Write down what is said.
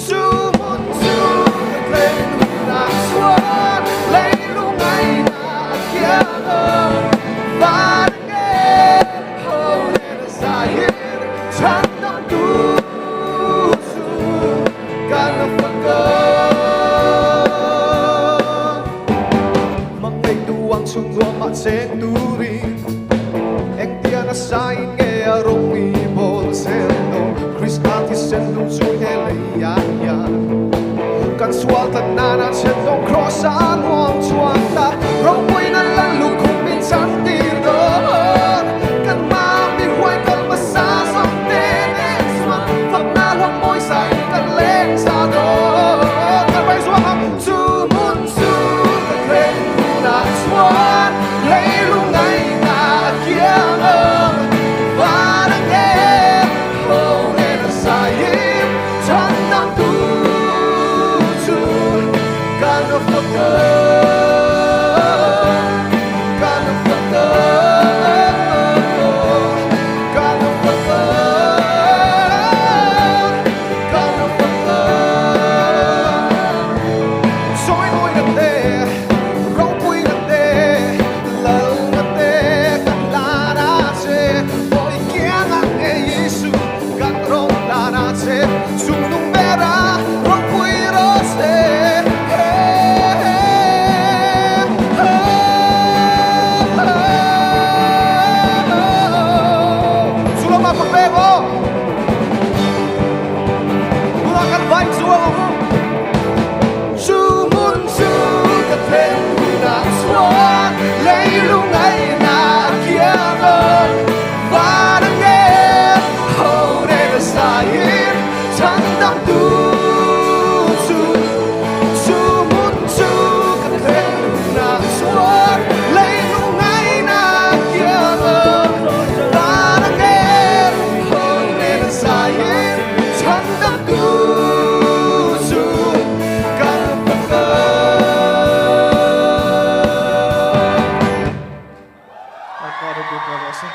Chu hmun chu ka thlen hunah chuan leilungaina a kiang ang. Van nge ho nen a zaiin chhandamtu chu kan fak ang. Hmangaihtu ang chhung nuamah cheng turin engtia nasa in nge a rawng i bawl zel dawn? Krista thisen lu chu he leiah hian kan sual tlat nana chhen dawn Kraws a nuam chuan ta ropuina lal lukhum min chan tir dawn. Kan hma mi huai kal hmasa zawng te nen chuan fakna hlawm mawi sain kan leng za dawn. Kan vai zuang ang chu hmun chu ka thlen hunah chuan leilung ngaihna a kiang ang. Van ang em ho nen a zaiin chhandam tu chu kan fak ang, kan fak ang, kan fak ang, kan fak ang. Chawimawi na te, ropui na te, lal na te kan hlan a che. Hawi kiang ang nge Isu kan rawn hlan a che. Chung nung bera ropui rawh che. Chu lamah ka pek aw. Tunah kan vai chuang ang u. Chu hmun chu ka thlen hunah chuan leilung ngaihna a kiang ang. Van a ngen ho reng a zaiin chhandamtu chu. Chu hmun chu ka thlen hunah chuan leilung ngaihna a kiang ang. Van a ngen ho reng a zaiin chhandamtu chu kan fak ang. Lalpa ropui ber rawh se.